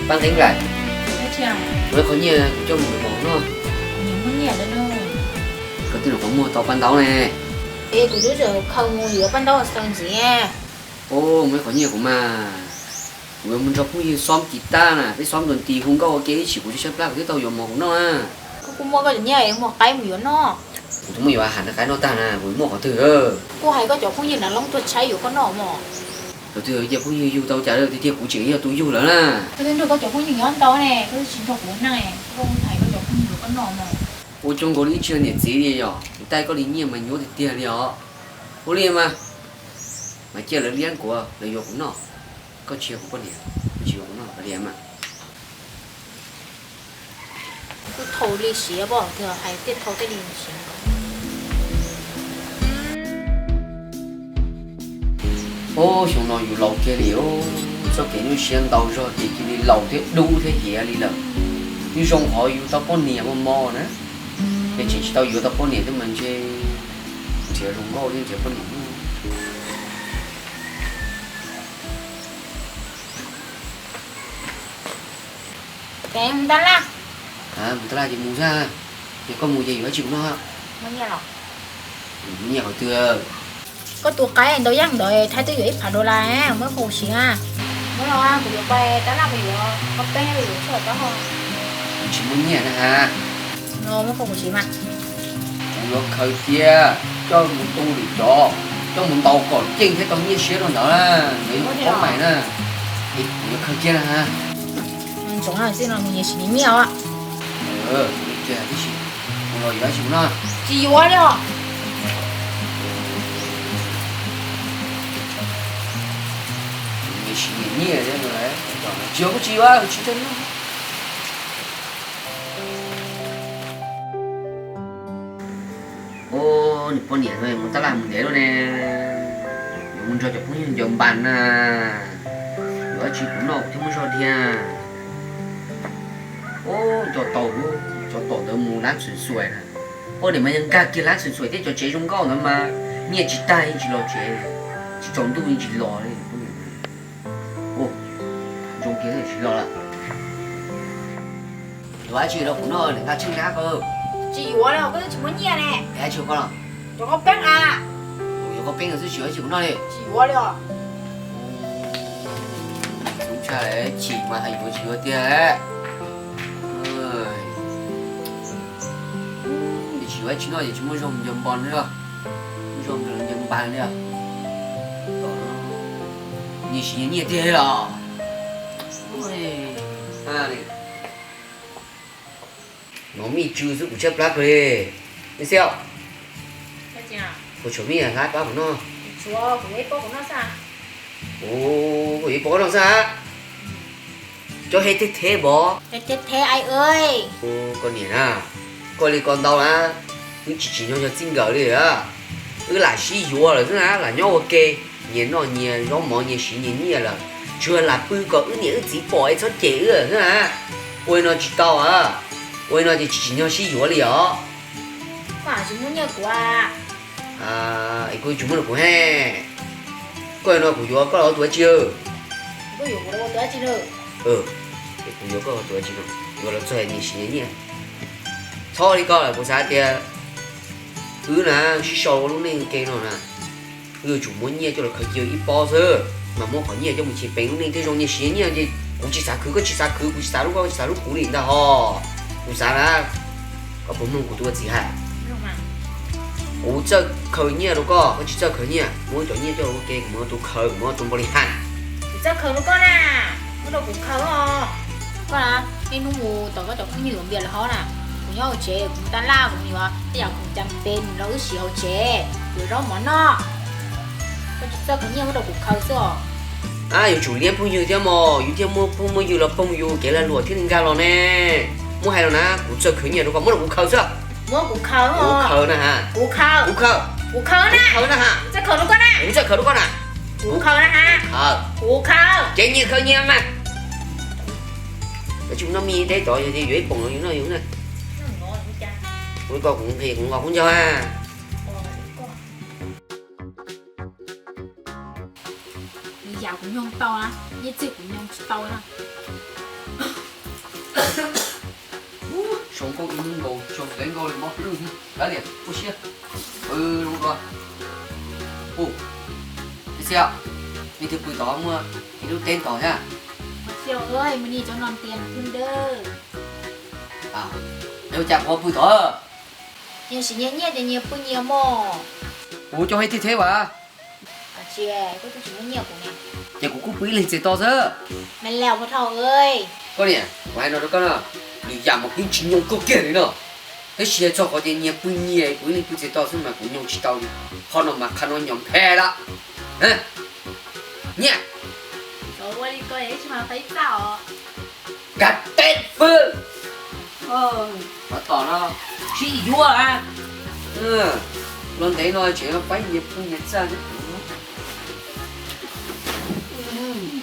Paj Nqeeb Nplaim, kuv ib qho nyiaj kuv coj mus yuav mov noj. Koj twb los qhov muag tau paj ntaub ne. Es kuv twb tseem khaws mus yuav paj ntaub xaws ntxiv. Os, muaj ib qho nyiaj kuv mas, kuv yuav mus nrog phooj ywg xob kis taj na, peb xob nrog tis hu nkauj ua ke ib chim kuv tsis tshaib plab kuv thiaj tau yuav mov kuv noj na. Koj kuj muaj koj cov nyiaj es muaj qaib mus yuav noj. Kuv twb muab yuav ham nrog qaib noj tag na, kuv muaj qhov twg. Kuj hais koj cov phooj ywg nav loob tuaj tshaib yuav koj noj mog. Qhov twg cia phooj ywg yug tau cas tiag tiag, kuv tseem yog tus yug lawm na. Koj twb nrog koj cov phooj ywg nyob ntau ne, koj twb tsis nrog kuv neej, koj hais koj cov phooj ywg yuav koj noj mog. Ua zoo nkaus li ib tsis yog niam txiv li yom, kuv tag koj li nyiaj mas nyuaj tiag tiag li os. Ua li mas, mas cia lawv liab kuv, lawv yuav kuv noj. Koj tsis yog kuv poj niam, koj tsis yuav kuv noj li mas. Kuj thau li siav pom tiag, hais tej thau tej li siav. Ob, xyoo no yus laus kiag li, txoj kev nyuaj siab ntau zog ces cia li laus thiab dub thiab hiav li lawm. Yeej zoo qhov yus tau poj niam mos mos na, ces tseem tsis tau yuav tau poj niam thiab mas ntshe nrhiav zoo nkauj thiab nrhiav poj niam. Mus tab laj ces mus xwb, ces koj mus ces yuav dab tsi kuv noj? Muaj nyiaj qhov twg? Koj tus qaib ntau yaj ntawd Thaib twb yuav ib phav dollar, muab qhov kuv siv na. Muab los kuv yuav pais tab laj, kuv yuav koj peb yuav tshuaj taub hau. Kuv tsis muaj nyiaj na has. No muab qhov kuv siv mas. Kuv yuav khaws cia, coj mus tu lwm cov, coj mus ntaus kom ceej thiab tau nyiaj siab rau ntawd na, ntawd yog kuv paub mais na. Kuv yuav khaws cia na has. Ntsoov no xij no mus nyias siv nyias nyiaj os. Cia tib si, mus los yuav dab tsi kuv noj? Tsis yuav li os. Nyias siv nyias nyiaj, tsis yuav kuj tsis yuav, tsis ntsej muag. Ub, nws poj niam mus tab laj mus ntev lawm ne, yuav mus nrog cov phooj ywg ncaws npas na, yuav dab tsi kuv noj kuv thiaj muaj zog dhia. Ub, cov tau, cov tom ntawd mus lab xwm xuaim na. Poj niam mas yog nkag kiag lab xwm xuaim thiab cov tsev zoo nkauj ntawd mas nyiaj tsis tag yeej tsis los tsev, tsis tsaus ntuj yeej tsis los li. Ub, zoo kiag tsis los lawm. Yuav dab tsi rau kuv noj, nkag tsheej na koj. Tsis yuav li, koj twb tsis muaj nyiaj ne. Yuav dab tsi rau koj los? Yuav koj peeb a. Yuav koj peeb xwb tsis yuav dab tsi kuv noj li. Tsis yuav li os. Tub ntshai chim mas hais yuav tsis yuav tiag. Tsis yuav dab tsi noj ces tsis muaj zog ncaws npas li os. Muaj zog ncaws npas li os. Nyias siv nyias nyiaj tiag los. Nov mij tsw xwb kuv tshaib plab kawg li. Nej xib, puas tshuav mij hlab pab kuv noj? Ua, koj yuav ib pob noj xwb a? Cov he teb theb pov. Koj niam na, koj li ko ntau na, wb tsis tsim nyog yog txij nkawm li a. Wb lam sib yuav lawm xwb na, lam nyob ua ke, nyias noj nyias zaub mov, nyias siv nyias nyiaj lawm, tsuas lam pw kom wb niam wb txiv pom es txhob cem wb xwb na. Ua li no tsis tau a, ua li no ces tsis tsim nyog sib yuav li os. Es kuv tsis muaj rau kuv he. Koj no kuv yuav koj los ua tus dab tsi? Kuv yuav koj los ua tus dab tsi no? Yuav los txog nyias siv nyias nyiaj. Txhob li ko lawm, kuv xav tias wb na sib sau ua lub neej ke no na, wb yuav tsum muab nyiaj coj los khaws cia ib pob xwb, mas muab qhov nyiaj coj mus cheem peev lub neej thiaj zoo. Nyias siv nyiaj ces kuv tsis xav khwv, koj tsis xav khwv, kuv tsis xav lub koj, koj tsis xav lub kuv li ntag hos. Kuv xav na, koj puas mloog kuv tus ua txiv hais? Kuv txawj khaws nyiaj rau koj, koj tsis txawj khaws nyiaj, muab cov nyiaj coj los ua ke, kuv mus ua tus khaws, kuv mus ua tus npaus li has. Kuv txawj khaws rau koj na, muab rau kuv khaws os. Koj na, niaj hnub mus tom koj cov phooj ywg yuav npias lawm hov na. Kuv nyob hauv tsev, kuv mus tab laj, kuv mus yuav tej yam khoom cam pes mus rau wb siv hauv tsev, yuav zaub mov noj. Koj tsis txawj khaws nyiaj muab rau kuv khaws xwb os. Ab, yuav tsum liab phooj ywg thiab mog, yus thiaj muaj phooj muaj ywg los poob yus, kev lag luam thiaj li nkag los ne. Muab hais los na, kuv txawj khaws nyiaj rau koj, muab rau kuv khaws xwb. Muab kuv khaws. Kuv khaws na has. Kuv khaws. Kuv khaws. Kuv khaws na. Kuv khaws na has. Txawj khaws rau koj na. Kuv txawj khaws rau koj na. Kuv khaws na has. Kuv khaws. Ces nyias khaws nyias mas. Koj tsis mus noj mis teb tod, yog tias yuav ib poom los yus noj yus na. Ua li ko kuv nqhis kuv nqos khaub ncaug a. Nws yam kuv mloog tau na, nyiaj txiag kuv mloog tsis tau na. Ub, zoo nkauj ib hnub nkaus, zoo nkauj li mob hlwb. Kav liam, ua siab. Pw zoo dua. Ub, txiv, nej twb pw tod muaj ib lub teb tod thiab. Mus ni cov no tias pw dawb. Ua cas kuv ho pw tod? Nyias tsis nyias nyiaj ces nyias pw nyias mog. Kuv coj hais tiag thiab as. Tsis, koj twb tsis muaj nyiaj kuv ne. Ces kuv kuj pw ib leeg txais tos xwb. Me laus puas dhau. Koj niam, kuv hais no rau koj na, lwm yam mas kuv yeej tsis nyoo koj kiag li no. Tab sis hais txog qhov tias nyias pw nyias, kuv ib leeg pw txais tos xwb mas kuv nyoo tsis tau li. Qhov no mas qhov no nyoo phem lawm. Nyiaj. Kav teb fwb. Qhov tom no sib yuav a. Los ntev no tseem faib nyias pw nyias txaj thiab kuv.